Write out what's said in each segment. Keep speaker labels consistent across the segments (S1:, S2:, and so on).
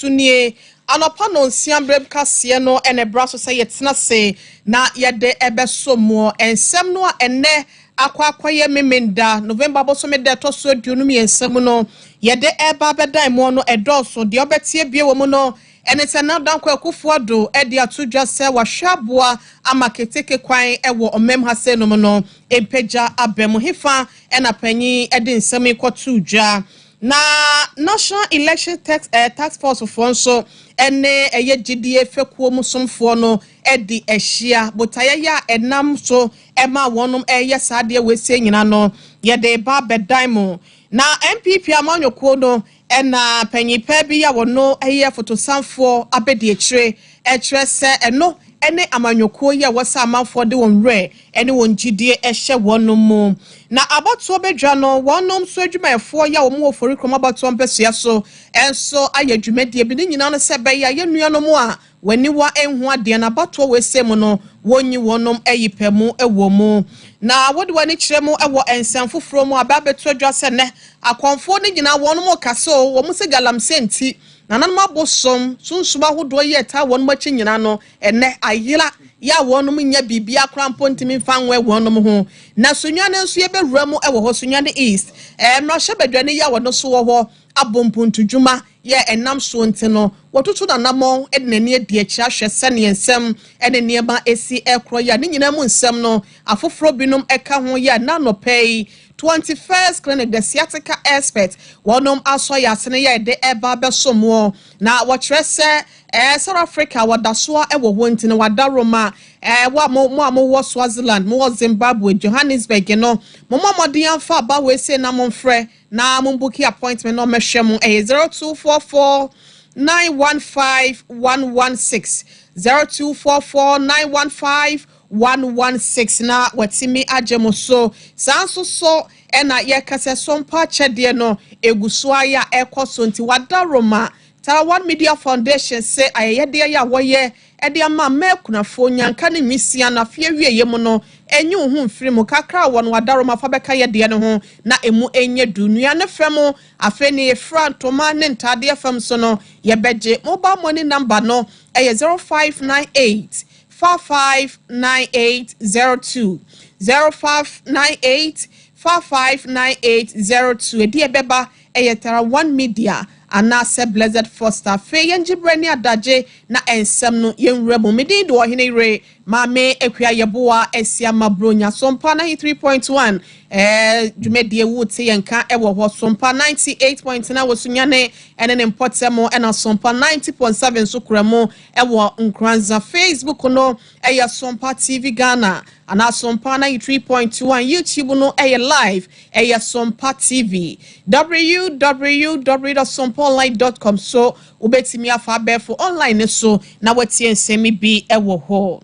S1: So nie. Anɔpa nonsia berɛ kaseɛ no ɛna ɛbra so sɛ yɛtena se na yɛde ɛbɛso mu nsɛm no a ɛnɛ akɔ akɔyɛ Memenda, November bosome da ɛtɔ so 23 mu no, yɛde ɛba abɛdan mu no ɛdɔɔso. Deɛ ɔbɛtie bie wɔ mu no ɛne sɛ Nana Dankwa Akufo-Addo ɛde ato dwa sɛ wahwɛ aboa ama keteke kwan ɛwɔ ɔmam ha sɛ nom no mpagya aba mu hefa. Ɛna panyin ɛde nsɛm yi kɔto dwa na National Election Task Force foɔ nso ɛne ɛyɛ gyidie fekuo mu somfoɔ no ɛde ahyia. Botaeɛ yɛ a ɛnam so ɛma wɔnom ɛyɛ saa adeɛ wɔasie nyina no, yɛde ba abɛdan mu. Na NPP amanyɔkuo no ɛna panyin bi a wɔno ɛyɛ fotosanfoɔ abɛdi akyire ɛkyerɛ sɛ ɛno ɛne amanyɔkuo yi a wɔsɛ amanfoɔ de wɔn werɛ ɛne wɔn gyidie ɛhyɛ wɔn mu. Na abatoɔ bɛdwa no, wɔnom nso adwumayɛfoɔ yi a wɔn wɔ Forikrom abatoɔ mpɛsua so ɛnso ayɛ dwumadie bi. Ne nyinaa no sɛ bɛyɛ a yɛn nuanom a w'aniwa nhu adeɛ na abatoɔ wɔ ese mu no, wɔnyi wɔnom ayi pɛ mu wɔ mu. Na wɔde wɔn ani kyerɛ mu wɔ nsɛm foforɔ mu a bɛabɛto adwa sɛ nnɛ akɔnfoɔ no nyinaa wɔnom kasa o, wɔn sɛ galamsey nti nananom abosom sunsum ahodoɔ yi ɛta wɔn akyi nyinaa no ɛnɛ ayera yɛ a wɔnom nyɛ biribi akora mpo ntumi nfa nwɛ wɔnom ho. Na Sunyane nso yɛbɛwura mu wɔ hɔ. Sunyane East mmarahyɛ badwani yi a wɔno so wɔ hɔ abɔ mpuntudwuma yɛ ɛnam soɔ nti no, wɔtoto nanammɔn de n'ani adi akyi ahwɛ sɛneɛ nsɛm ne nneɛma esi ɛkorɔ yi a ne nyinaa mu nsɛm no afoforɔ binom ɛka ho yɛ n'anɔpɛ yi. 21st Clinic, the sciatica expert, wɔnom asɔ yɛ asene yɛ de ɛba abɛso mu. Na wɔkyerɛ sɛ South Africa wɔda soa ɛwɔ hɔ nti no wada Roma wɔ a mo a mowɔ Swaziland, mowɔ Zimbabwe, Johannesburg no, mo mo mmɔden amfa aba wɔ ese na momfrɛ na mo book appointment na ɔmɛhwɛ mo. Ɛyɛ 0244 915 116, 0244 915 116 na watumi agye mo so. Saa nso so ɛna yɛkasa so mpa akyɛdeɛ no egu so ayɛ a ɛkɔ so nti wada Roma Tarawan Media Foundation sɛ ayɛyɛdeɛ yɛ a wɔyɛ ɛde ama mmaa akunafoɔ nyanka ne nwisia na afei awie mu no, ɛnyi wo ho mfiri mu kakra a wɔn wada Roma fa bɛka yɛdeɛ no ho na emu enye du. Nnua ne fam, afei ne yɛfira ntoma ne ntaadeɛ fam so no, yɛbɛgye. Mobile money number no ɛyɛ 0598 559802, 0598 559802. Edi ɛbɛba ɛyɛ Tara One Media anaasɛ Blessed Foster. Afei yɛn gye ne adagye na nsɛm no yɛnwura mu. Medin de Ɔhene Yere Maame Akua Yɛboa Asiama Bronya. Sompa 93.1 dwumadie wu te yɛn ka ɛwɔ hɔ. Sompa 98.9 wɔ Sunyane ɛne ne mpɔtɛm, ɛna Sompa 90.7 nso kura mu ɛwɔ Nkranza. Facebook no ɛyɛ Sompa TV Ghana anaa Sompa 93.1. YouTube no ɛyɛ live, ɛyɛ Sompa TV. www.sompaonline.com so wobɛtumi afa abɛɛfo online ne so na watie nsɛm bi ɛwɔ hɔ.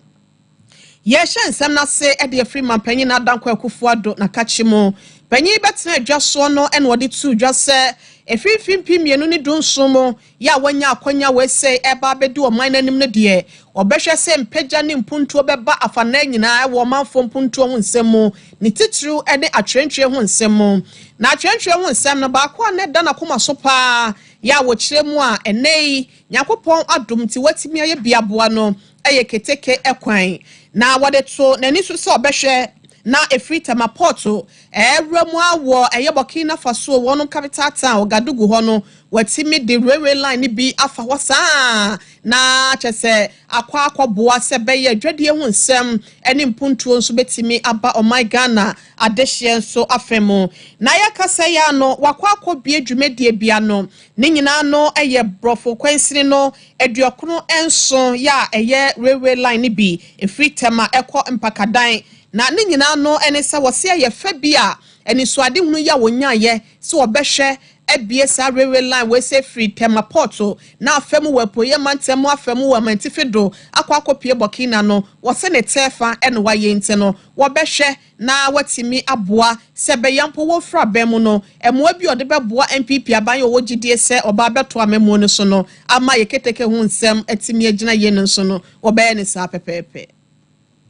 S1: Yɛhyɛ nsɛm n'ase de afiri mampanyin Adankɔ Akufo-Addo n'akakye mu. Panyin bɛtena adwa soɔ no ɛna wɔde to dwa sɛ efirifiri 2017 mu yɛ a wɔanya akɔnya wɔsɛ ɛba abɛdi ɔman n'anim no deɛ, ɔbɛhwɛ sɛ mpagya ne mpuntuo bɛba afanan nyinaa ɛwɔ ɔmanfoɔ mpuntuo ho nsɛm mu, ne titiriw ne atwerɛntwerɛ ho nsɛm mu. Na atwerɛntwerɛ ho nsɛm no baako a ne da n'akoma so paa yɛ a wɔkyerɛ mu a ɛnɛ yi Nyankopɔn adom nti watumi ayɛ biaboa no ɛyɛ keteke ɛkwan. Na wɔde to n'ani so sɛ ɔbɛhwɛ na efiri Tema Port ɛwura mu awɔ ɛyɛ Burkina Faso wɔn capital town Ouagadougou hɔ no, wɔatumi de railway line no bi afa hɔ saa na kyɛ sɛ akɔ akɔboa sɛ bɛyɛ adwadie ho nsɛm ne mpuntuo nso bɛtumi aba ɔman Ghana adehyeɛ nso afa mu. Na yɛkasa yi ano, wakɔ akɔbie dwumadie bia no ne nyinaa no yɛ borɔfo kwansini no 97 yɛ a ɛyɛ railway line no bi efiri Tema ɛkɔ Mpakadan. Na ne nyinaa no ne sɛ wɔsi ɛyɛ fɛ bi a anisoadehunu yi a wɔnyaayɛ sɛ wɔbɛhwɛ abie saa railway line wɔsɛ firi Tema Port na afɛ mu wɔ apueɛ mantam mu, afɛ mu wɔ amantifi do akɔ akɔpie Burkina no, wɔsɛ ne tɛɛfa ɛna wayɛ nti no, wɔbɛhwɛ na watumi aboa sɛ bɛyɛ mpo wɔfura abɛn mu no, mmoa bi a ɔde bɛboa NPP aban a ɔwɔ gyidie sɛ ɔbaa bɛto amamuo no so no ama yɛ keteke ho nsɛm atumi agyina yie no nso no, wɔbɛyɛ ne saa pɛpɛɛpɛ.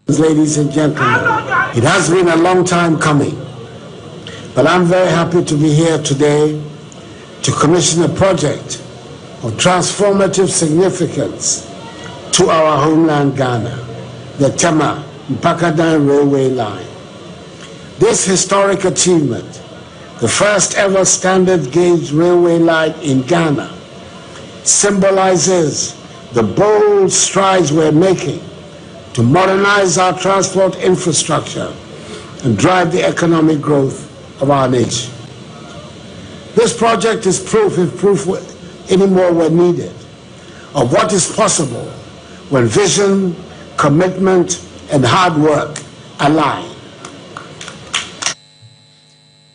S2: Ladies and gentlemen, it has been a long time coming, but I'm very happy to be here today to commission a project of transformative significance to our homeland, Ghana, the Tema Mpakadan Railway Line. This historic achievement, the first ever standard gauge railway line in Ghana, symbolizes the bold strides we're making to modernize our transport infrastructure and drive the economic growth of our nation. This project is proof, if proof any more were needed, of what is possible when vision, commitment, and hard work align.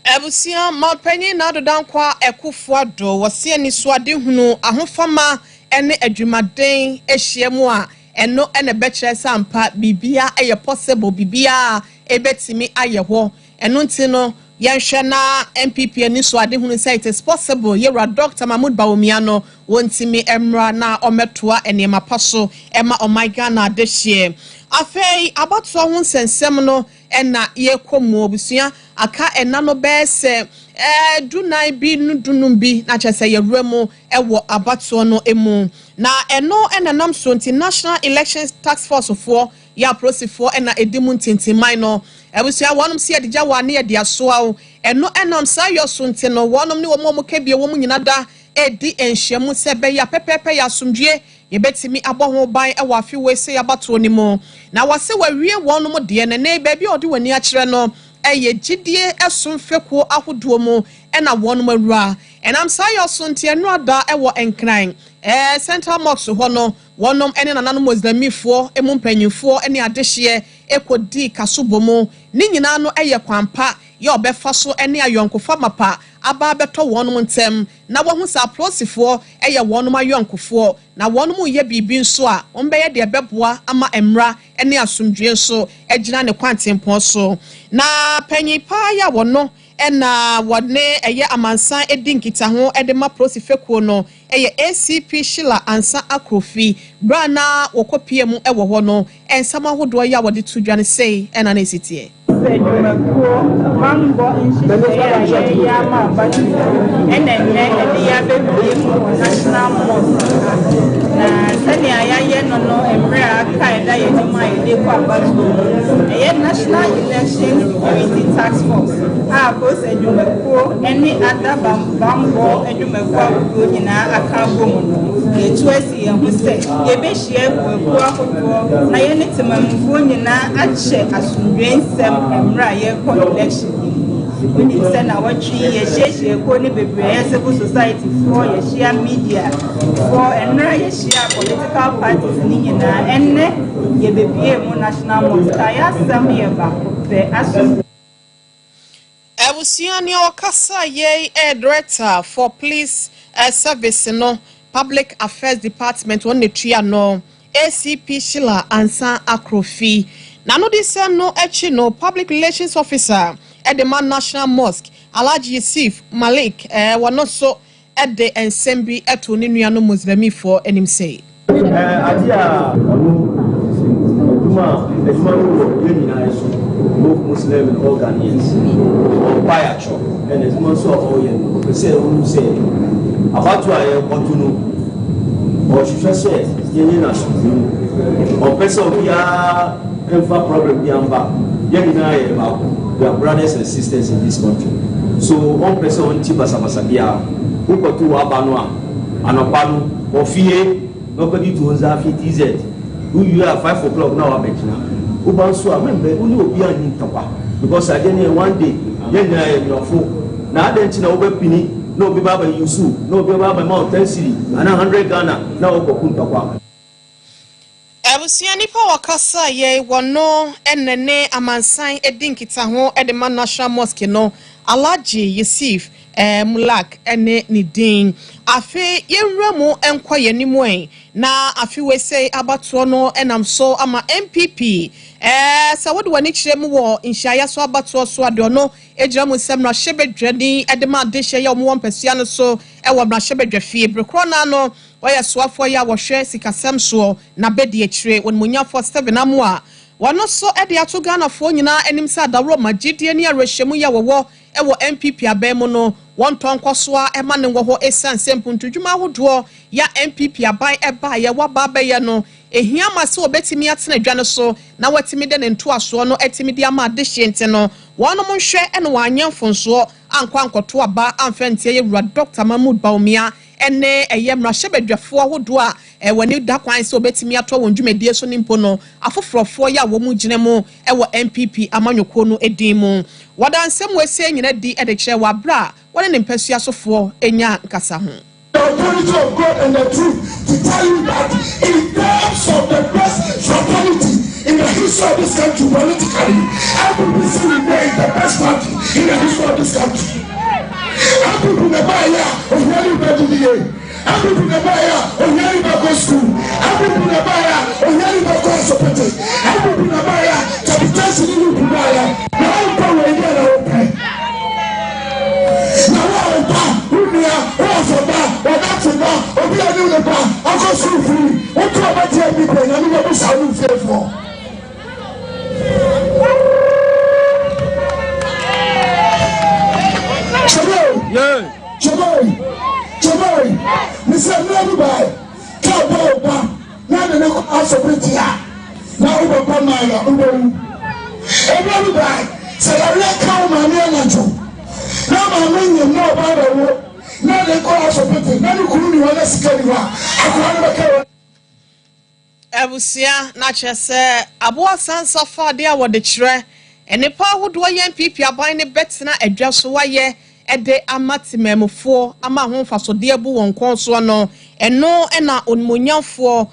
S1: Abusua, Mampanyin Nana Addo Dankwa Akufo-Addo wɔsi anisoadehunu, ahofama ne adwumaden ahyia mu a, ɛno ɛna ɛbɛkyerɛ sɛ ampa biribia ɛyɛ possible, biribia ɛbɛtumi ayɛ hɔ. Ɛno nti no, yɛnhwɛ na NPP anisoadehunu sɛ it is possible. Yɛwura Dr Mahmood Bawumia no, wɔntumi mmra na ɔmmɛtoa nneɛma pa so ɛma ɔman Ghana adehyeɛ. Afei abatoɔ ho nsɛnsɛm no ɛna yɛkɔ mu. Abusua, aka ɛna no bɛyɛ sɛ 14 bi no 15 bi na kyerɛ sɛ yɛwura mu ɛwɔ abatoɔ no mu, na ɛno ɛna nam so nti National Elections Task Force foɔ yɛ apolisifoɔ ɛna edi mu ntintinman no. Abusua, wɔnom si yɛde gya wɔ ane yɛde asoa wo. Ɛno ɛnam saa yɛ so nti no, wɔnom ne wɔn a wɔka bie wɔn nyinaa da edi nhyiamu sɛ bɛyɛ pɛpɛɛpɛ yɛ asomdwie yɛbɛtumi abɔ ho ban wɔ afe wei sɛ yɛabatoɔ no mu. Na wɔsɛ wɔawie wɔnom deɛ no ne baabi a ɔde wɔn ani akyerɛ no ɛyɛ gyidie ɛsom fekuo ahodoɔ mu ɛna wɔnom awura. Ɛnam saa yɛ ɔso nti, ɛno ada ɛwɔ Nkran Central Mosque hɔ no, wɔnom ɛne nananom Muslimifoɔ emu mpanyinfoɔ ɛne adehyeɛ ɛkɔdii kasobɔ mu. Ne nyinaa no ɛyɛ kwampa yɛ ɔbɛfa so ɛne ayɔnkofa mapa aba abɛtɔ wɔnom ntɛm na wɔho sɛ apolisifoɔ ɛyɛ wɔnom ayɔnkofoɔ na wɔnom yɛ biribi nso a wɔn bɛyɛ deɛ ɛbɛboa ama mmra ne asomdwie nso gyina ne kwantempɔn so. Na panyin paa yɛ a wɔno ɛna wɔne ɛyɛ amansan edi nkitaho ɛde ma polisi fekuo no ɛyɛ ACP Sheila Ansa Akrofi. Bere na wɔkɔ pie mu ɛwɔ hɔ no, nsɛm ahodoɔ yi a wɔde to dwa no sei ɛna na esi teɛ.
S3: Sɛ dwumakuo bambɔ nhyehyɛeɛ a yɛyɛ ama abatoɔ ɛna nnɛ ɛde yɛ abɛpie mu wɔ National Mosque, na sɛnea yɛayɛ no, mmerɛ a aka ɛda yɛn anim a yɛde kɔ abatoɔ mu, ɛyɛ National Election Security Task Force a polisi adwumakuo ne ada bambɔ adwumakuo ahodoɔ nyinaa aka abɔ mu no, yɛtu asi yɛn ho sɛ yɛbɛhyia akuakuo ahodoɔ na yɛne temamufoɔ nyinaa akyɛ asomdwe nsɛm mmerɛ a yɛrekɔ election yi mu. Wonim sɛ na wɔtwe yɛhyiahyia kuo no bebree, ɛyɛ civil society foɔ, yɛhyia media foɔ, ɛnnora yɛhyia political parties ne nyinaa. Ɛnnɛ yɛbɛbie mu National Mosque a yɛasɛm yɛ baako pɛ, asomdwe.
S1: Abusua, nea ɔkasa yɛ ɛ Director for Police Service no, Public Affairs Department, wɔn na tua no, ACP Sheila Ansa Akrofi. N'ano de sɛm no akyi no, Public Relations Officer ɛde ma National Mosque, Alhaji Yusuf Malik, wɔn nso ɛde nsɛm bi ɛto ne nuanom Muslimifoɔ anim sɛ.
S4: Ade a ɔno adwuma no wɔ yɛn nyinaa so, both Muslim and all Ghanaians, ɔmpa yɛ atwɔ. Ɛna adwuma nso a ɔreyɛ no, ɔpɛ sɛ ɔhu sɛ abato a yɛrekɔto no, ɔhwehwɛ sɛ yɛnyɛ no asomdwe mu. Ɔmpɛ sɛ obiara mfa problem bi amba. Yɛn nyinaa yɛ baako, we are brothers and sisters in this country, so ɔmpɛ sɛ ɔnti basabasa biara. Wokɔto wɔ aba no a, anɔpa no ɔfie na ɔkɔdi tuo nzaafi tz wowie a, 5 o'clock na wabɛgyina. Woba nso a, membɛ wo ne obi anyi ntɔkwa, because adeɛ no yɛ one day, yɛn nyinaa yɛ nkurɔfo. Na adɛn nti na wobɛpini na obi ba abɛyi so na obi ba abɛma wo 10 cedi anaa 100 Ghana na wokɔku ntɔkwa?
S1: Abusua, nipa a wɔkasa yɛ wɔno ɛna ne amansan di nkitaho de ma National Mosque no, Alhaji Yusuf Mulak ne ne din. Afei yɛnwura mu nkɔ yɛn anim ɛ na afe wei abatoɔ no nam so ama NPP sɛ wode w'ani kyerɛ mu wɔ nhyiaeɛ so abatoɔ so adeɛ, ɔno gyina mu nsɛm mmarahyɛbadwani de ma adehyɛ yɛ ɔmo wɔ mpasua no so wɔ mmarahyɛbadwa fie bere korɔ naa no, wɔyɛ soafoɔ yi a wɔhwɛ sikasɛm soɔ na bɛdi akyire, wɔnimonyamfoɔ Stephen Amoa, wɔn nso de ato Ghanafoɔ nyinaa anim sɛ adaworo ma gyidie ne awerɛhyɛmu yi a wɔwɔ wɔ NPP abɛn mu no. Wɔntɔ nkɔsoa ɛma ne wɔ hɔ esiane sɛ mpuntudwuma ahodoɔ ya NPP aban ɛba a yɛwɔ aba abɛyɛ no ehia ma sɛ wɔbɛtumi atena dwa no so na wɔatumi de ne ntoasoɔ no atumi de ama adehyeɛ. Nti no wɔnom nhwɛ ɛna wɔanyɛ mfonsoɔ ankɔ ankɔto aba amfɛ ntia yɛwura Dr Mahmood Bawumia ɛne ɛyɛ mmarahyɛbadwafoɔ ahodoɔ a ɛwɔ ne da kwan sɛ wɔbɛtumi atɔ wɔn dwumadie so ne mpo no afoforɔfoɔ yi a wɔn gyina mu ɛwɔ NPP amanyɔkuo no din mu. Wɔda nsɛm wɔasie nyina di de kyerɛ wɔ abere a wɔne ne mpasua sofoɔ anya nkasa ho.
S5: The authority of God and the truth to tell you that in terms of the best fraternity in the history of this country politically, NPP remains the best party in the history of this country. NPP na báyà ohiani bẹ didi yẹ. NPP na báyà ohiani bẹ kọ school. NPP na báyà ohiani bẹ kọ asopiti. NPP na báyà capitation ní ìlú báyà na wọn kọ wọ ẹni ẹ̀ na wọn pẹ. Na wọn ba wúnua wọn fọ ba ɔdɔfo ba obi a ne ne ba akɔ sukuu firi wotu ɔbɛ tiɛ bi pɛ nyame bɛ bisa ɔno fiefoɔ. Kyerɛ kyerɛ kyerɛ mesɛ mmerɛ bi bae kaa bɔ wo ba na ne ne kɔ asopiti a na wobɛkɔ maa a wobɛwu. Mmerɛ bi bae sɛ yareɛ ka wo maame anadwo na maame nyim na ɔba bɛwo na ne kɔ asopiti na ne kunu ni hɔ na sika ni hɔ a akwadaa no bɛka wɔ.
S1: Abusua, na kyerɛ sɛ aboa sansa fa adeɛ a wɔde kyerɛ nnipa ahodoɔ yɛn NPP aban ne bɛtena adwa so wayɛ ɛde ama temamufoɔ ama ho mfasodeɛ bu wɔn kɔn soɔ no, ɛno ɛna onimonyamfoɔ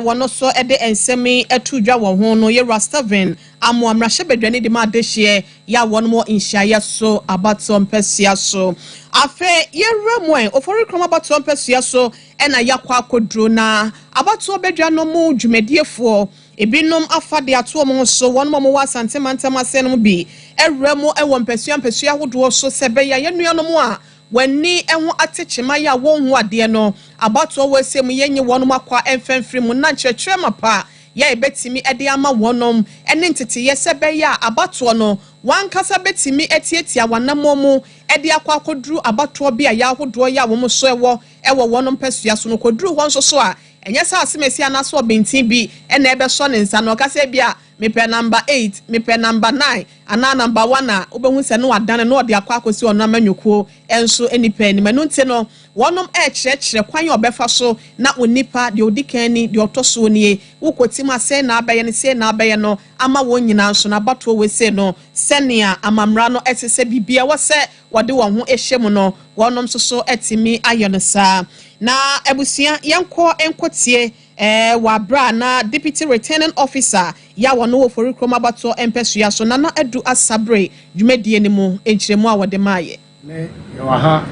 S1: wɔn nso ɛde nsɛm yi ɛto dwa wɔ ho no. Yɛwura Stephen Amoa, mmarahyɛbadwani de ma adehyeɛ yɛ a wɔn wɔ nhyiaeɛ so abatoɔ mpɛsua so. Afei yɛwura mu ɛ Oforikrom abatoɔ mpɛsua so ɛna yɛakɔ akɔduro na abatoɔ badwa no mu dwumadiefoɔ ebinom afa de ato wɔn ho so. Wɔn a wɔwɔ Asante mantam ase no bi ɛwura mu ɛwɔ mpɛsua mpɛsua ahodoɔ so sɛ ɛbɛyɛ yɛn nuanom a wɔani ho ate kyema yi a wɔnhu adeɛ no abatoɔ wɔ ese mu yɛnye wɔn akɔ mfɛmfiri mu na nkyerɛkyerɛ mapa yɛ ebɛtumi de ama wɔnom ne nteteyɛ sɛ bɛyɛ a abatoɔ no wankasa bɛtumi atiatia wɔn mu de akɔ akɔduru abatoɔ bi a yɛ ahodoɔ yɛ a wɔn so ɛwɔ wɔn mpɛsua so no. Kɔduru hɔ nso so a ɛnyɛ sɛ asemesi anaasɛ ɔbɛntin bi ɛna ɛbɛsɔ ne nsa na ɔkasa bi a mepɛ number 8, mepɛ number 9 anaa number 1 a wobɛhu sɛ no wadane na ɔde akɔ akɔsi ɔno amanyɔkuo nso nipa anim. Ɛno nti no wɔnom ɛrekyerɛkyerɛ kwan a ɔbɛfa so na onipa deɛ ɔdi kan ni deɛ ɔtɔ soɔ nie wokɔ tim a sɛ na abɛyɛ no sɛ na abɛyɛ no ama wɔn nyinaa nso n'abatoɔ wɔ ese no sɛnea amamra no ɛte sɛ biribi a ɛwɔ sɛ wɔde wɔn ho ahyɛ mu no wɔnom nso so ɛtumi ayɛ no saa. Na abusua, yɛnkɔ nkɔtie wɔ abira na Deputy Returning Officer yɛ a wɔn wɔ Forikrom abatoɔ mpɛsua so, Nana Adu Asabre, dwumadie no mu nkyerɛmu a wɔde maayɛ.
S2: Ne yɛwɔ ha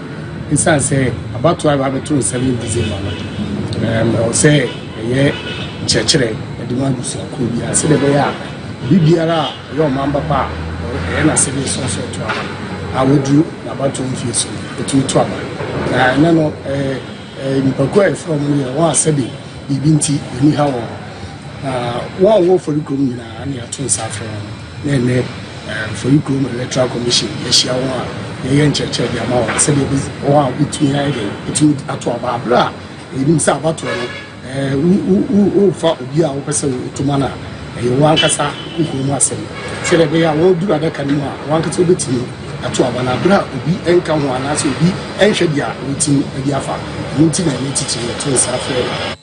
S2: ɛsiane sɛ abatoɔ a ɛbɛto 7 December no ɛwɔ sɛ ɛyɛ nkyerɛkyerɛ ɛde ma abusuakuo biara sɛdeɛ ɛbɛyɛ a biribiara a ɛyɛ ɔman papa a ɛyɛ n'asɛdeɛ sɛ ɔsɛ ɔto aba a wɔduru n'abatoɔ mfie so ɛtumi to aba. Na ɛnɛ no nipakuo a yɛfrɛ wɔn no yɛ wɔn a sɛbe biribi nti wɔni ha wɔn na wɔn a wɔwɔ Forikurom nyinaa ne yɛato nsa afrɛ wɔn na ɛnɛ Forikurom Electoral Commission yɛahyia wɔn a yɛyɛ nkyerɛkyerɛ de ama wɔn sɛdeɛ wɔn a wɔbɛtumi ayɛ dɛ ɛtumi ato aba abere a yɛnim sɛ abatoɔ no wofa obi a wopɛ sɛ wotoma no a ɛyɛ wɔn ankasa kukuo mu asɛm sɛdeɛ ɛbɛyɛ a wɔduru adaka no mu a wɔn ankasa wobɛtumi ato aba no abere a obi nka ho anaasɛ obi nhwɛ deɛ a wɔtumi de afa. Ɛno nti na ɛne titiri yɛto nsa frɛ.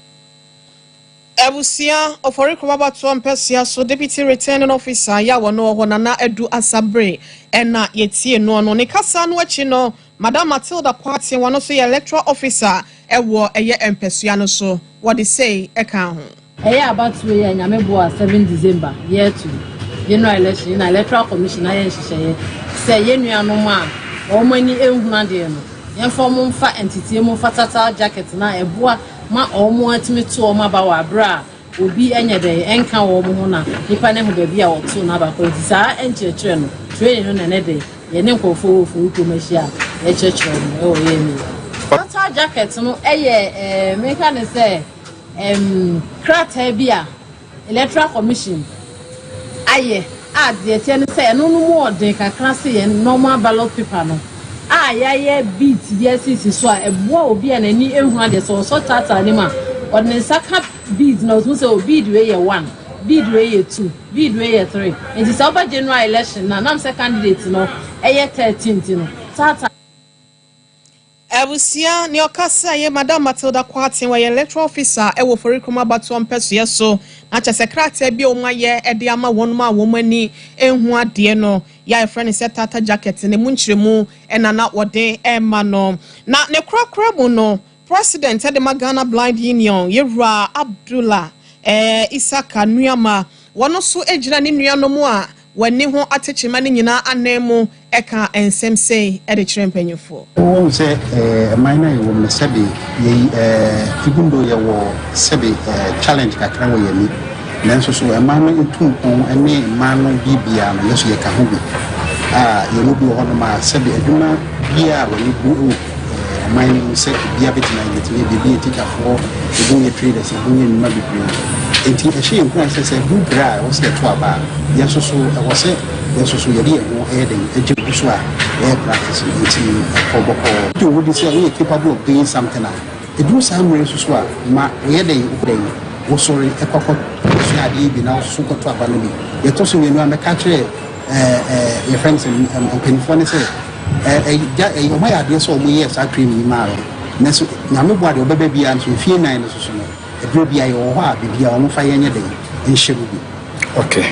S1: Abusua, Ɔfɔrekrom abatoɔ mpɛsua so Deputy Returning Officer yɛ a wɔno wɔ hɔ, Nana Adu Asabre, ɛna yɛtie no ne kasa no akyi no, Madam Matilda Kwate, wɔno nso yɛ electoral officer ɛwɔ ɛyɛ mpɛsua no so, wɔde sei ɛka ho.
S6: Ɛyɛ abatoɔ yi a Nyame boa 7 December yɛɛto general election na Electoral Commission ayɛ nhyehyɛeɛ sɛ yɛn nuanom a wɔn ani ehunu adeɛ no yɛmfa wɔn mfa nteteɛ mu mfa tactile jacket na ɛboa ma wɔn atumi to wɔn aba wɔ abere a obi nyɛ dɛ ɛnka wɔn ho na nipa ne ho baabi a wɔto n'aba kɔ. Nti saa nkyerɛkyerɛ no, training no, na ɛnɛ de yɛne nkurɔfoɔ wɔ Forikurom ahyia a yɛkyerɛkyerɛ wɔn ɛwɔ yɛn mi. Tactile jacket no ɛyɛ meka ne sɛ krataa bi a Electoral Commission ayɛ a deɛ kyɛ no sɛ ɛno no mu ɔden kakra se yɛn normal ballot paper no. a yɛayɛ beads bi asisi so a ɛboa obi a n'ani ehunu adeɛ. Sɛ ɔsɔ taataa ne mu a, ɔde ne nsa ka beads na ɔtumi sɛ o, bead wei yɛ one, bead wei yɛ two, bead wei yɛ three. Nti sɛ ɔba general election na nam sɛ candidate no ɛyɛ 13 ti no taataa.
S1: Abusua, nea ɔkasa yɛ Madam Matilda Kwarteng, wɔyɛ electoral officer ɛwɔ Forikrom abatoɔ mpɛsoɛ so, na kyerɛ sɛ krataa bi a wɔn ayɛ de ama wɔn a wɔn ani ehu adeɛ no yɛ a yɛfrɛ no sɛ tata jacket ne mu nkyerɛmu ɛna na wɔde ɛrema no. Na ne korakora mu no, president ɛde ma Ghana Blind Union, yɛwura Abdullah Isaka Nuama, wɔn nso gyina ne nuanom a wɔani ho atekyema no nyinaa anan mu ɛka nsɛm sei ɛde kyerɛ mpanyinfoɔ.
S7: Wɔn sɛ ɛman no a yɛwɔ mu no, sɛbe yɛyi even though yɛwɔ sɛbe challenge kakra wɔ yɛn ani, nanso so ɛman no etu mpɔn ne mmaa no biribiara no, yɛso yɛka ho bi a yɛn mu bi wɔ hɔnom a sɛbe adwuma biara a wɔne bu wɔ ɔman no mu sɛ obiara bɛtumi ayɛ, bɛtumi. Ebi yɛ tikyafoɔ, ebi yɛ traders, ebi yɛ nnwuma bebree. Nti ɛhyɛ yɛn nkuran sɛ du berɛ a ɛwɔ sɛ yɛto aba a, yɛn nso so ɛwɔ sɛ yɛn nso so yɛde yɛn ho ɛyɛ den agye gu so a ɛyɛ practice no. Nti ɛkɔ bɔkɔɔ. Nti wo di sɛ woyɛ capable of doing something a, ɛduru saa mmerɛ nso so a ma woyɛ den den wosɔre ɛkɔkɔ sua adeɛ bi na wososo kɔto aba no bi. Yɛtɔ so mmienu a mɛka kyerɛ yɛfrɛ no sɛ mpanimfoɔ ne sɛ ɛɛ ɛɛ ɔmo ayɛ adeɛ sɛ ɔmo yɛ saa training yi maa yɛ, nanso Nyame boa deɛ ɔbɛba biara nso mfie 4 no soso no, ɛberɛ bi a yɛwɔ hɔ a biribiara ɔmo fa yɛnyɛ den nhyɛ mu bi.
S8: Okay.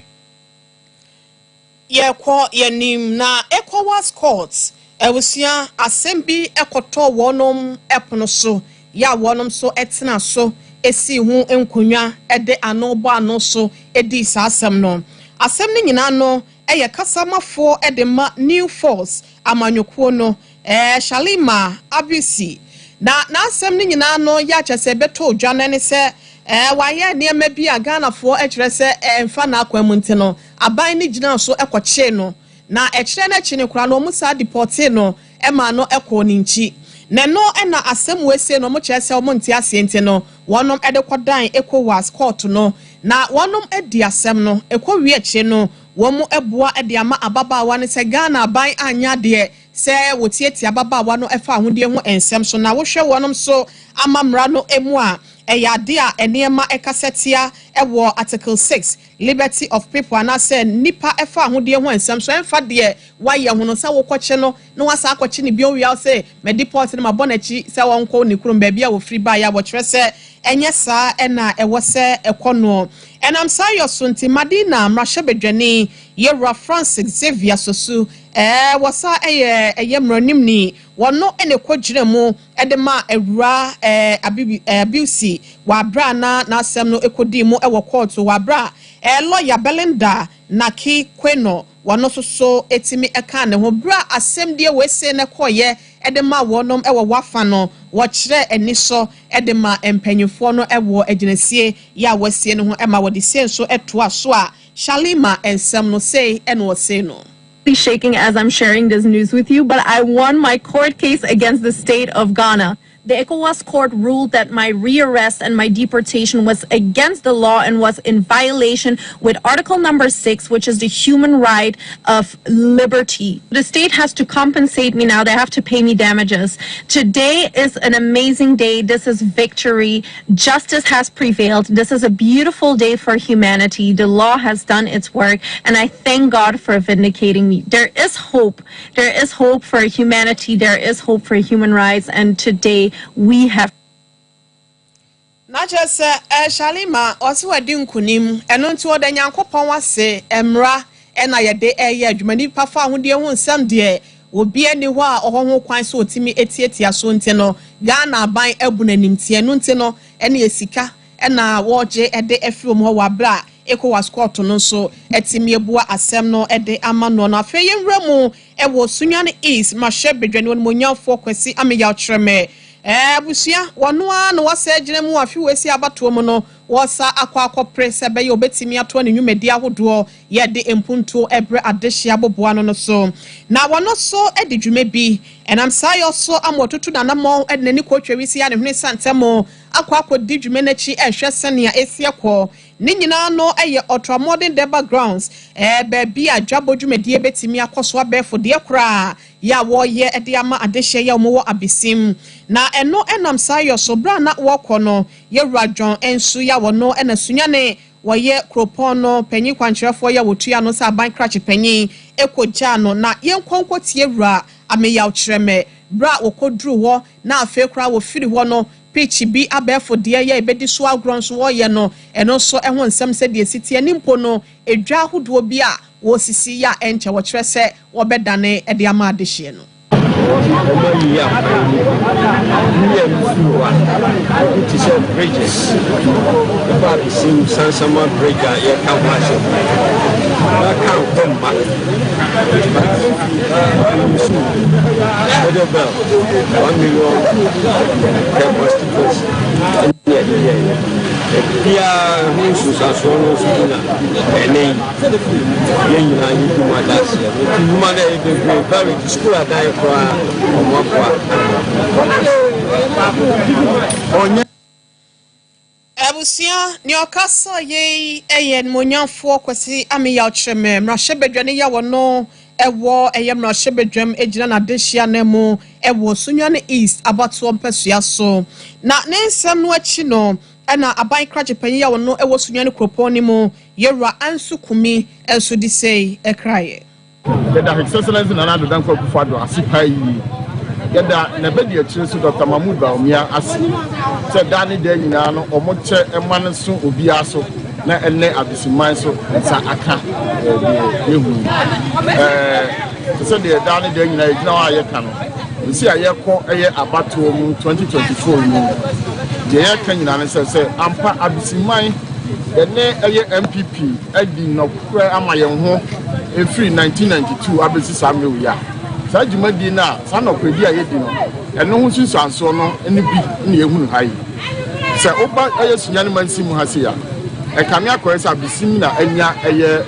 S1: Yɛkɔ yɛnim na ECOWAS court, abusua, asɛm bi ɛkɔtɔ wɔnom ɛpono so yɛ a wɔnom nso ɛtena so esi ho nkonnwa ɛde ano bɔ ano so edi saa asɛm no. Asɛm no nyinaa no ɛyɛ kasamafoɔ ɛde ma New Force amanyɔkuo no, Shalimar Abisi, na n'asɛm no nyinaa no yɛ akyɛ sɛ ɛbɛtɔ odwa no ne sɛ wayɛ nneɛma bi a Ghanafoɔ kyerɛ sɛ ɛmfa n'akwan mu, nti no aban no gyina so kɔkyee no, na ɛkyerɛ n'akyi no koraa no, wɔn saa deport no ɛma no ɛkɔɔ ne nkyi. Na ɛno ɛna asɛm wɔasie no, wɔn kyerɛ sɛ wɔn nte aseɛ, nti no wɔnom ɛde kɔdan ECOWAS court no na wɔnom adi asɛm no. Ɛkɔ wie akyire no, wɔn ɛboa ɛde ama ababaawa no sɛ Ghana aban anya adeɛ sɛ wɔtiatia ababaawa no ɛfa ahodie ho nsɛm so. Na wohwɛ wɔnom so ama mmara no mu a, ɛyɛ ade a nneɛma ɛkasa tia ɛwɔ Article 6, liberty of people, anaasɛ nipa ɛfa ahodie ho nsɛm so. Ɛmfa deɛ wayɛ ho no sɛ wokɔkye no na wasa akɔkye ne bio wia sɛ mɛdi pɔt no mabɔ n'akyi sɛ wɔnkɔ ne kurom baabi a wɔfiri baeɛ a wɔkyerɛ sɛ ɛnyɛ saa ɛna ɛwɔ sɛ ɛkɔ no. Ɛnam saa yɛ so nti, Madina mmarahyɛbadwani yɛwura Francis Xavier Sosu, wɔsa ɛyɛ mmeranimni, wɔno ɛna ɛkɔ mu ɛde ma awura abibi Abiusi wɔ abere a na n'asɛm no ɛkɔdii mu ɛwɔ kɔɔto, wɔ abere a lɔya Belinda Naki Kweno wɔn nso so etimi ɛka ne ho. Bere a asɛm deɛ wɔesie ne kɔɔyɛ ɛde ma wɔnom ɛwɔ wafa no, wɔkyerɛ ani so ɛde ma mpanyinfoɔ no ɛwɔ agyinasie yɛ a wɔasie no ho ɛma wɔde sie nso ɛtoa so a Shalima nsɛm no sei ɛna wɔsie no.
S9: Shaking as I'm sharing this news with you, but I won my court case against the state of Ghana. The ECOWAS court ruled that my rearrest and my deportation was against the law and was in violation with Article number 6, which is the human right of liberty. The state has to compensate me now. They have to pay me damages. Today is an amazing day. This is victory. Justice has prevailed. This is a beautiful day for humanity. The law has done its work, and I thank God for vindicating me. There is hope. There is hope for humanity. There is hope for human rights, and today we have
S1: Na kyerɛ sɛ Shalima ɔse wadi nkonim, ɛno nti ɔda Nyankopɔn ase. Mmara ɛna yɛde ɛyɛ adwuma. Nipa fa ahodie ho nsɛm deɛ, obi ani hɔ a ɔhɔ ho kwan so ɔtumi etiatia so, nti no Ghana aban abu n'animtie no, nti no ɛne esika ɛna wɔregye ɛde afiri wɔn hɔ wɔ abere a ECOWAS court no nso ɛtumi ebua asɛm no ɛde ama no. No afei yɛnwura mu ɛwɔ Sunyani East mahyɛ badwani wɔn Kwasi Ameyaw Kyerɛmɛ. Abusua, wɔn ara na wɔsɛ gyina mu afi wɔasi abatoɔ mu no, wɔsa akɔ akɔpere sɛ bɛyɛ obetumi atoa ne nnwumadi ahodoɔ yɛde mpuntuo ɛbrɛ adehyɛ aboboa no so. Na wɔn nso de dwuma bi ɛnam saa yɛ so ama ɔtutu n'anammɔn de n'ani kɔ twɛ wisi a ne hwene santɛm akɔ akɔdi dwuma n'akyi, ɛhwɛ sɛnea esi akɔ. Ne nyinaa no yɛ Ultramodern Durbar Grounds, baabi a dwabɔ dwumadie bɛtumi akɔ so abɛɛfo deɛ koraa yɛ a wɔreyɛ de ama adehyeɛ yɛ a wɔwɔ Abesim. Na ɛno nam saa yɔ so berɛ a na wɔrekɔ no, Yɛwura John Nsu yɛ a wɔno na Sunyani wɔyɛ kuropɔn no panyin kwankyerɛfoɔ yɛ a wɔtua ano sɛ aban krakye panyin kɔgyaa no. Na yɛnkɔ nkɔtie Wura Ameyaw Kyerɛmɛ berɛ a wɔkɔduruu hɔ na afei koraa wɔfiri hɔ no Pitch bi abɛɛfo deɛ yɛ ɛbɛdi so agorɔ nso wɔyɛ no, ɛno nso ɛho nsɛm sɛdeɛ ɛsi teɛ ne mpo no edwa ahodoɔ bi a wɔresisi yɛ a ɛnkyɛ wɔkyerɛ sɛ wɔbɛdane de ama adehyeɛ no.
S8: Nti wɔn ayiyi akwan mu bi yi ɛno firi hɔ a, ebi te sɛ bridges, ɛba abɛsim Sansama bridge a yɛka ho asɛm yi, na kaa nkɔ mma. Middle belt, 1 million per constituency ɛne yɛde yɛeɛ. Ebiara ho nsunsuansoɔ no nso bi na ɛnɛ yi yɛn nyinaa yɛdi mu adanseɛ no. Nti nnwuma no ɛyɛ bebree, barrage, school adan koraa wɔn aboa ama.
S1: Abusua, nea ɔkasa yei yɛ Animuonyamfoɔ Kwasi Ameyaw Kyeremeh, mmarahyɛbadwa ne yɛ ɔno wɔ ɛyɛ mmarahyɛbadwam gyina n'adehye ananmu wɔ Sunyani East abatoɔ mpasua so. Na ne nsɛm no akyi no ɛna aban krakye panyin a ɔno wɔ Sunyani kuropɔn no mu, Yɛwura Ansu Kumi nso de sei kraeɛ.
S10: Yɛda His Excellency Nana Addo Dankwa Akufo-Addo ase paa yie. Yɛda n'abadiakyire so Dr. Mahmood Bawumia ase sɛ daa ne daa nyinaa no wɔkyɛ ma no so obiara so na ɛnɛ Abesimman so nsa aka deɛ yɛhu yi. Te sɛ deɛ daa ne daa nyinaa yɛgyina hɔ a yɛka no, nsi a yɛkɔ ɛyɛ abatoɔ mu 2024 mu, deɛ yɛka nyinaa ne sɛ ampa Abesimman yɛne ɛyɛ NPP adi nnɔkorɛ ama yɛn ho ɛfiri 1992 abɛsi saa mmerɛ yi a saa dwumadie no a saa nnɔkorɛdi a yɛdi no, ɛno ho nsunsuansoɔ no ne bi ne yɛhunu ha yi. Sɛ woba ɛyɛ Sunyani mansin mu ha sei a, ɛkame akɔyɛ sɛ Abesim na anya ɛyɛ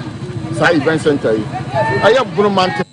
S10: saa event center yi, ɛyɛ Bono mantam.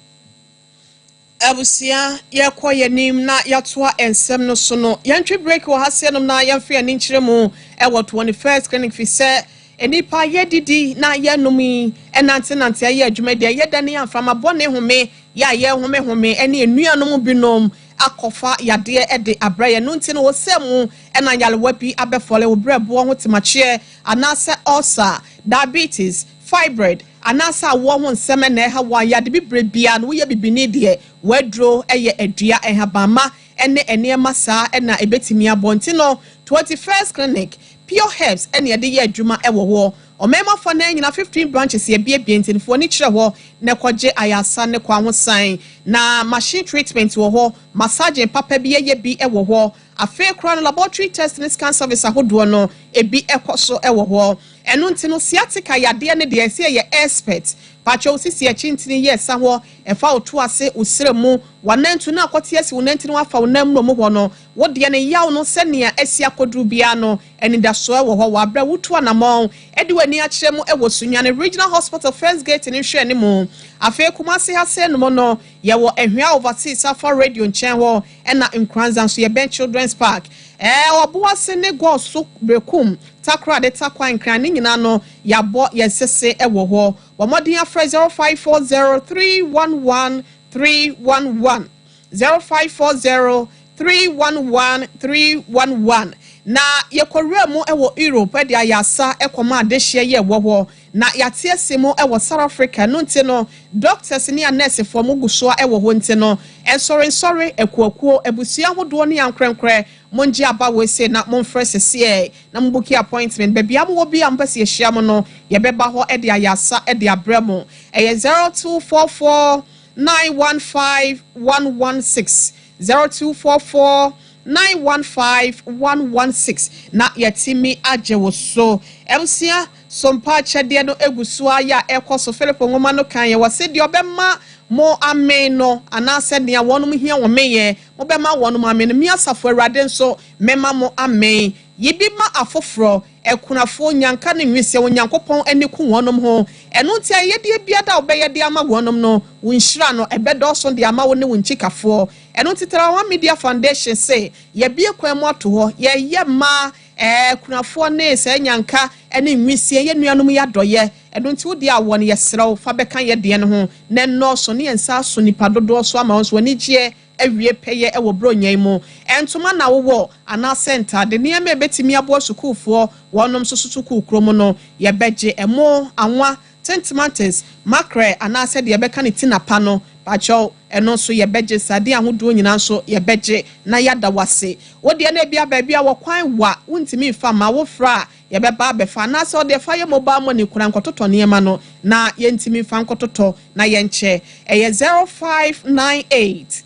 S1: Abusua, yɛkɔ yɛnim na yɛatoa nsɛm no so no, yɛntwe break wɔ ha seɛnom na yɛmfa yɛn ani nkyerɛ mu ɛwɔ 21st Clinic, fi sɛ nnipa yɛdidi na yɛnom yi ɛnantenante ayɛ adwuma deɛ yɛda ne yɛamframa bɔne home yɛ a yɛhomehome ɛne nnuanom binom akɔfa yadeɛ de abrɛ yɛn no. Nti no wɔsɛ mu ɛna nyarewa bi abɛfɔle wo brɛboɔ ho temakyeɛ anaasɛ ulcer, diabetes, fibroid anaasɛ awoɔ ho nsɛm ɛna ɛha wɔn yade bibire bia no. Woyɛ bibini deɛ, waduro ɛyɛ adua, ɛhabamma ɛne nneɛma saa ɛna ɛbɛtumi abɔ. Nti no 21st Clinic, pure herbs ɛne yɛde yɛ adwuma ɛwɔ hɔ. Ɔmɛɛma fa nan nyina 15 branches yɛbiebie, ntinifoɔ ni kyerɛ hɔ na ɛkɔgye ayasa ne kɔ ahosan na machine treatment wɔ hɔ, massaging papa bi yɛyɛ bi ɛwɔ hɔ. Afei koraa no laboratory test ne scan service ahodoɔ no ebi ɛkɔ so ɛwɔ hɔ. Ɛno nti no sciatica yadeɛ ne deɛ ɛsɛ yɛ expert pakyɛw sisi akyi ntini yɛ ɛsa hɔ, ɛfa wo to ase, wo srɛ mu, wanantu na akɔte asi wo nantini, wafa wo nam mu hɔ no, wo deɛ ne yaw no sɛnea asi akɔduru biara no, anidasoɔ wɔ hɔ. Wɔ abrɛ wotu anammɔn ɛde w'ani akyerɛ mu ɛwɔ Sunyani Regional Hospital, first gate ne nhwɛ ne mu. Afei Kumase ha sɛ nom no, yɛwɔ Ahwea Overseas Afa Radio nkyɛn hɔ, ɛna Nkoranza nso yɛbɛn Children's Park, Ɔboase ne Gɔɔso, Berekum, Takoradi, Takwa, Nkran ne nyinaa no yɛabɔ yɛn sese ɛwɔ hɔ. Wɔn mmɔden afrɛ 0540 311 311, 0540 311 311. Na yɛkɔwura mu wɔ Europe de ayɛ asa kɔma adehyeɛ yɛ ɛwɔ hɔ na yɛate ase mu wɔ South Africa no. Nti no doctors ne anɛɛsefoɔ mo gu so wɔ hɔ. Nti no nsɔrensɔre, akuakuo, abusua ahodoɔ ne ankorɛnkorɛ, mongye aba wɔ ese na momfrɛ seseɛ na mo book appointment. Baabi a mowɔ bi a mopɛ sɛ yɛhyia mo no, yɛbɛba hɔ de ayɛ asa de abrɛ mo. Ɛyɛ 0244 915 116, 0244 915 116 na yɛtumi agye wo so. Abusua, sompa akyɛdeɛ no egu so ayɛ a ɛkɔ so. Philip nwoma no kan yɛ wɔ se deɛ ɔbɛma mo amen no anaasɛ nea wɔnom hia wɔn meyɛ mobɛma wɔnom amen no, mi Asafo Awurade nso mɛma mo amen. Yibi ma afoforɔ, akunafoɔ, nyanka ne nwisia, Onyankopɔn ani ku wɔnom ho. Ɛno nti ayɛdeɛ biara a wobɛyɛ de ama wɔnom no, wo nhyira no ɛbɛdɔɔso de ama wo ne wo nkyikafoɔ. Ɛno nti Tarawa Media Foundation sɛ yɛbie kwan mu ato hɔ, yɛyɛ mmaa. Kunafoɔ ne sɛ nyanka ne nwisie yɛ nuanom yɛ adɔyɛ. Ɛno nti wode awɔ no, yɛserɛ wo, fa bɛka yɛ deɛ no ho na nnɔɔso ne yɛnsa aso nipa dodoɔ so ama wo nso w'ani gyeɛ awie pɛyɛ wɔ buronya yi mu. Ntoma na wowɔ anaasɛ ntade, nneɛma a ɛbɛtumi aboa sukuufoɔ wɔnom nso so sukuu kurom no, yɛbɛgye ɛmo, anwa, tin tomatoes, mackerel anaasɛ deɛ yɛbɛka ne tinapa no, pakyɛw, ɛno nso yɛbɛgye. Sade ahodoɔ nyinaa nso yɛbɛgye na yɛada wase. Wodeɛ no ebia baabi a wɔkwan wa wontumi nfa ma wofra a, yɛbɛba abɛfa, anaasɛ ɔde ɛfa yɛ mobile money kora nkɔtotɔ nneɛma no na yɛntumi nfa nkɔtotɔ na yɛnkyɛ. Ɛyɛ 0598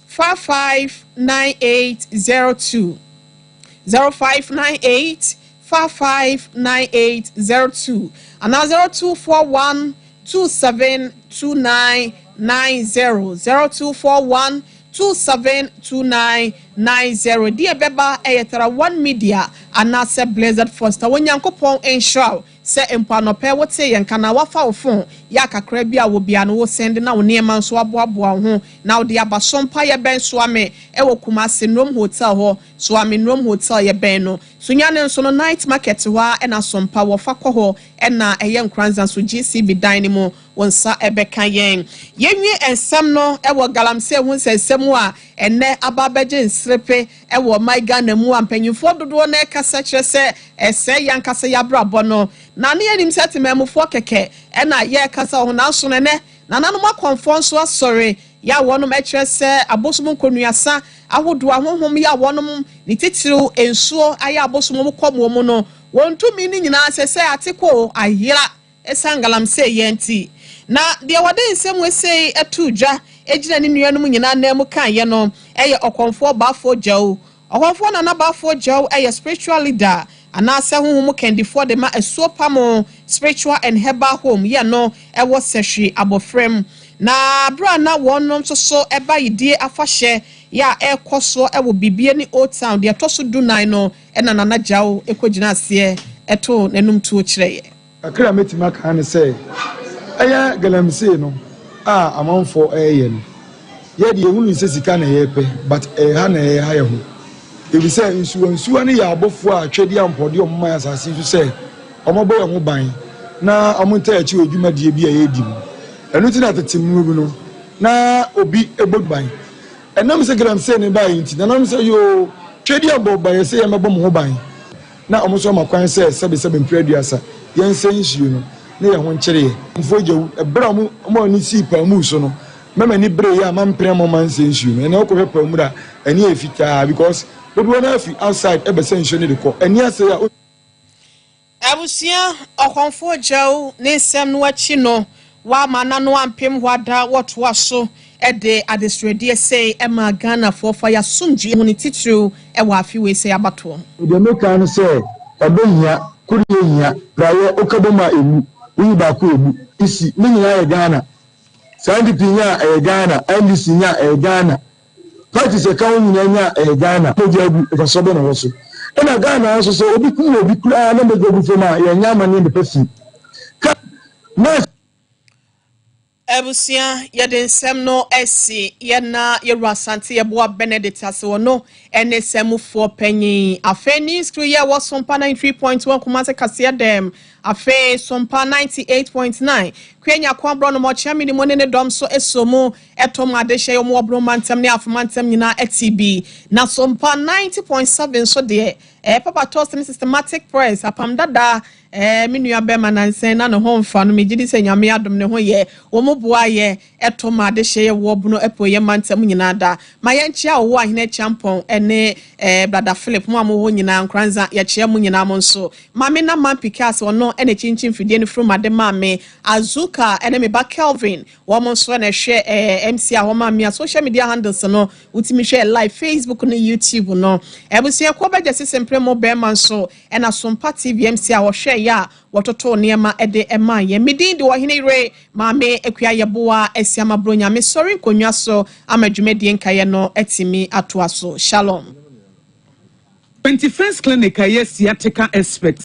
S1: 559802, 0598 559802 anaa 0241 272990, 0241 272990. Deɛ ɛbɛba ɛyɛ Tara One Media anaasɛ Blizzard Foster. Wɔn Nyankopɔn nhyira wo sɛ mpo anɔpɛ wote yɛn ka na wafa wo phone yɛ akakra bi a wɔ bia no wo send na wo nneɛma nso aboaboa wo ho na wode aba so. Mpa yɛbɛn Soame ɛwɔ Kumase Nnrom Hotel hɔ. Soame Nnrom Hotel yɛbɛn no. Sunyane nso no, Night Market hɔ a ɛna Sompa wɔfa kɔ hɔ, ɛna ɛyɛ Nkoranza nso, GCB dan no mu wɔn nsa ɛbɛka yɛn. Yɛnwie nsɛm no ɛwɔ galamsey ho nsɛnsɛm a ɛnɛ aba abɛgye nserepe ɛwɔ ɔman Ghana mu a mpanyinfoɔ dodoɔ no ɛkasa kyerɛ sɛ ɛsɛ yɛn ankasa yɛabrabɔ no na ne yɛnim sɛ temamufoɔ kɛkɛ ɛna yɛrekasa wɔ ho. Nanso no, ɛnɛ nananom akɔnfoɔ nso asɔre yɛ a wɔnom ɛkyerɛ sɛ abosom nkɔnuasa ahodoɔ ahohom yɛ a wɔnom ne titiriw nsuo ayɛ abosom wɔn kɔ mu no, wɔn tumi no nyinaa sɛ ateko ayera ɛsan galamsey yɛn ti. Na deɛ wɔde nsɛm wesei ɛto dwa egyina ne nuanom nyinaa nan mu kaeɛ no ɛyɛ Ɔkɔnfoɔ Baafoɔ Gyaw. Ɔkɔnfoɔ Nana Baafoɔ Gyaw ɛyɛ spiritual leader anaasɛ honhom kandifoɔ de ma Asuo Pamo Spiritual and Herbal Home yɛ no ɛwɔ Sɛhwi Abɔfram. Na abere a na wɔn nso so ɛba yidie afahyɛ yɛ a ɛrekɔ soɔ ɛwɔ Bibie ne Old Town deɛ ɛtɔ so 14 no, ɛna Nana Gyaw ɛkɔgyina aseɛ ɛto n'anum tuo kyerɛ yɛ.
S11: Kakra a mɛtumi aka ne sɛ ɛyɛ galamsey no a amanfoɔ ɛreyɛ no, yɛde yɛhunu sɛ sika na yɛrepɛ, but ɛyɛ ha na ɛyɛ ha yɛ ho, ebi sɛ nsuwa nsuwa no yɛ abɔfoɔ a twɛdeɛ ampɔdeɛ ɔmo man asase so sɛ ɔmo bɔ yɛn ho ban na ɔmo nta akyi wɔ dwumadie bi a yɛredi mu. Ɛno ti na tete mu bi no na obi bɔ ban. Ɛnam sɛ galamsey ne baa yi nti, nanam sɛ yoo twɛdeɛ abɔ ban yɛ sɛ yɛmɛbɔ mo ho ban na ɔmo nso ama kwan sɛ sɛbesɛbe mpere 30 yɛnsɛ nsuo no ne yɛn ho nkyerɛ mfo gya wu. Ɛberɛ a ɔmo ani sii paamu so no, mɛma ni bere yɛ a mampere mo ma nsɛ nsuo no. Ɛnna ɔkɔhwɛ paamu da ani yɛ fitaa because dodoɔ no afi outside ɛbɛsɛ nsuo no de kɔ ani ase a.
S1: Abusua, Ɔkɔnfoɔ Gyaw ne nsɛm no akyi no, wama n'ano ampem hɔ ada, wɔtoa so ɛde adesrɛdeɛ sei ɛma Ghanafoɔ fa yɛasomdwe ho ne titiriw ɛwɔ afe wei sɛ abatoɔ.
S11: Deɛ meka no sɛ ɔbɛ hia kodeɛ hia praeɛ woka bɔ mu a ɛmu woyi baako ɛmu isi ne nyinaa yɛ Ghana. Saa NPP nya a ɛyɛ Ghana, NDC nya a ɛyɛ Ghana, parties ɛka ho nyinaa nya a ɛyɛ Ghana. Mogya agu mfasoɔ bɛ na wɔ so? Ɛna Ghana nso sɛ obi kum obi koraa na mogya gu fam a, yɛnyɛ amanneɛ mbɛpɛ fi ka na.
S1: Abusua, yɛde nsɛm no asi yɛna yɛwura Asante Yɛboa Benedict ase wɔ no ɛne sɛmufoɔ panyin. Afei news crew yɛ wɔ Sompa 93.1 Kumase kaseɛ dɛm. Afei Sompa 98.9 Kwenya Kwan no mɔkyea mi ne mu ne ne dɔm so eso mu ɛtɔm adehyɛ wɔn wɔ Boroma ntɛm ne Afoma ntɛm nyinaa ɛte bi. Na Sompa 90.7 nso deɛ, Papa Toast ne Systematic Press apam dada. Me nua bɛrima nansɛn na ne ho mfa no, megye di sɛ Nyame adom ne ho yɛ. Wɔn mo boa yɛ ɛtɔ ma adehyɛ yɛ wɔ Bono ɛpo yɛ mantam nyinaa da. Ma yɛnkyea ɔwɔ Ahene Kyampɔn ɛne Brother Philip mo a mo hɔ nyinaa Nkoranza, yɛkyea mo nyinaa. Mo nso maame na man Pikas, ɔno ɛna kyinkyin fidie no firi ma de maame Azuka ɛne me ba Kelvin, wɔn nso ɛna ɛhwɛ MC a wɔn maame a social media handles no wotumi hwɛ live, Facebook ne YouTube no. Abusuakuo bɛgye sisi mpere mo bɛrima nso ɛna Sompa TV MC a wɔhwɛ yɛ a wɔtoto nneɛma ɛde ɛma yɛn. Medin de Ɔhene Yere Maame Akua Yɛboa Asiama Buronyame sɔre nkonnwa so ama dwumadie nkaeɛ no atumi atoa so. Shalom.
S12: 21st Clinic a ɛyɛ sciatica expert.